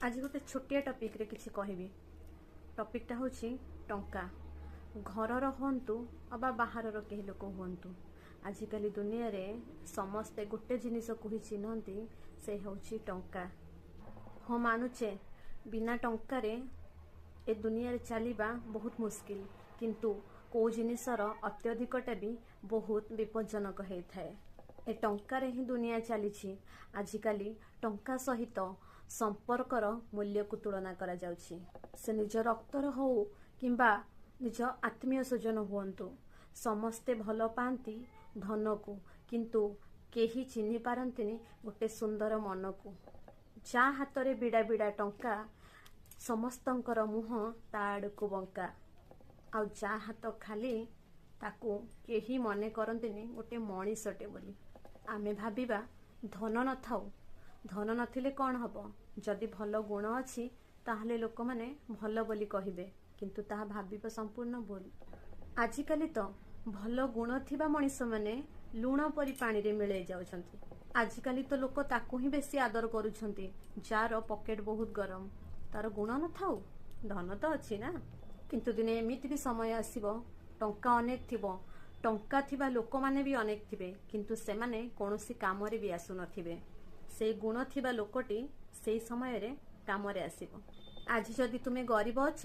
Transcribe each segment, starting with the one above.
ଆଜି ଗୋଟେ ଛୋଟିଆ ଟପିକ୍ରେ କିଛି କହିବି। ଟପିକ୍ଟା ହେଉଛି ଟଙ୍କା। ଘରର ହୁଅନ୍ତୁ ଅବା ବାହାରର କେହି ଲୋକ ହୁଅନ୍ତୁ, ଆଜିକାଲି ଦୁନିଆରେ ସମସ୍ତେ ଗୋଟେ ଜିନିଷକୁ ହିଁ ଚିହ୍ନନ୍ତି, ସେ ହେଉଛି ଟଙ୍କା। ହଁ, ମାନୁଛେ, ବିନା ଟଙ୍କାରେ ଏ ଦୁନିଆରେ ଚାଲିବା ବହୁତ ମୁସ୍କିଲ, କିନ୍ତୁ କେଉଁ ଜିନିଷର ଅତ୍ୟଧିକଟା ବି ବହୁତ ବିପଜ୍ଜନକ ହେଇଥାଏ। ଏ ଟଙ୍କାରେ ହିଁ ଦୁନିଆ ଚାଲିଛି। ଆଜିକାଲି ଟଙ୍କା ସହିତ ସମ୍ପର୍କର ମୂଲ୍ୟକୁ ତୁଳନା କରାଯାଉଛି। ସେ ନିଜ ରକ୍ତର ହଉ କିମ୍ବା ନିଜ ଆତ୍ମୀୟ ସ୍ୱଜନ ହୁଅନ୍ତୁ, ସମସ୍ତେ ଭଲ ପାଆନ୍ତି ଧନକୁ, କିନ୍ତୁ କେହି ଚିହ୍ନି ପାରନ୍ତିନି ଗୋଟେ ସୁନ୍ଦର ମନକୁ। ଯାହା ହାତରେ ବିଡ଼ା ବିଡ଼ା ଟଙ୍କା, ସମସ୍ତଙ୍କର ମୁହଁ ତା ଆଡ଼କୁ ବଙ୍କା, ଆଉ ଯାହା ହାତ ଖାଲି, ତାକୁ କେହି ମନେ କରନ୍ତିନି ଗୋଟେ ମଣିଷଟେ ବୋଲି। ଆମେ ଭାବିବା ଧନ ନଥାଉ, ଧନ ନଥିଲେ କ'ଣ ହବ, ଯଦି ଭଲ ଗୁଣ ଅଛି ତାହେଲେ ଲୋକମାନେ ଭଲ ବୋଲି କହିବେ, କିନ୍ତୁ ତାହା ଭାବିବା ସମ୍ପୂର୍ଣ୍ଣ ଭୁଲ। ଆଜିକାଲି ତ ଭଲ ଗୁଣ ଥିବା ମଣିଷମାନେ ଲୁଣ ପରି ପାଣିରେ ମିଳେଇ ଯାଉଛନ୍ତି। ଆଜିକାଲି ତ ଲୋକ ତାକୁ ହିଁ ବେଶୀ ଆଦର କରୁଛନ୍ତି ଯାହାର ପକେଟ ବହୁତ ଗରମ। ତାର ଗୁଣ ନଥାଉ, ଧନ ତ ଅଛି ନା। କିନ୍ତୁ ଦିନେ ଏମିତି ବି ସମୟ ଆସିବ, ଟଙ୍କା ଅନେକ ଥିବ, ଟଙ୍କା ଥିବା ଲୋକମାନେ ବି ଅନେକ ଥିବେ, କିନ୍ତୁ ସେମାନେ କୌଣସି କାମରେ ବି ଆସୁନଥିବେ। ସେଇ ଗୁଣ ଥିବା ଲୋକଟି ସେଇ ସମୟରେ କାମରେ ଆସିବ। ଆଜି ଯଦି ତୁମେ ଗରିବ ଅଛ,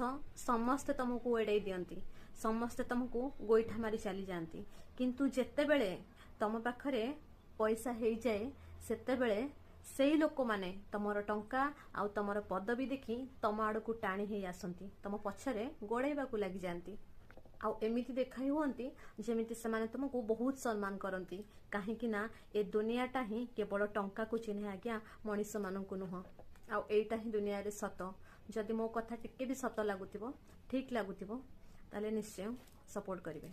ସମସ୍ତେ ତମକୁ ଏଡ଼େଇ ଦିଅନ୍ତି, ସମସ୍ତେ ତମକୁ ଗୋଇଠା ମାରି ଚାଲିଯାଆନ୍ତି, କିନ୍ତୁ ଯେତେବେଳେ ତମ ପାଖରେ ପଇସା ହେଇଯାଏ, ସେତେବେଳେ ସେଇ ଲୋକମାନେ ତମର ଟଙ୍କା ଆଉ ତମର ପଦବୀ ଦେଖି ତମ ଆଡ଼କୁ ଟାଣି ହେଇ ଆସନ୍ତି, ତମ ପଛରେ ଗୋଡ଼େଇବାକୁ ଲାଗିଯାଆନ୍ତି, ଆଉ ଏମିତି ଦେଖାଇ ହୁଅନ୍ତି ଯେମିତି ସେମାନେ ତୁମକୁ ବହୁତ ସମ୍ମାନ କରନ୍ତି। କାହିଁକି ନା ଏ ଦୁନିଆଟା ହିଁ କେବଳ ଟଙ୍କାକୁ ଚିହ୍ନେ ଆଜ୍ଞା, ମଣିଷମାନଙ୍କୁ ନୁହଁ। ଆଉ ଏଇଟା ହିଁ ଦୁନିଆରେ ସତ। ଯଦି ମୋ କଥା ଟିକେ ବି ସତ ଲାଗୁଥିବ, ଠିକ୍ ଲାଗୁଥିବ, ତାହେଲେ ନିଶ୍ଚୟ ସପୋର୍ଟ କରିବେ।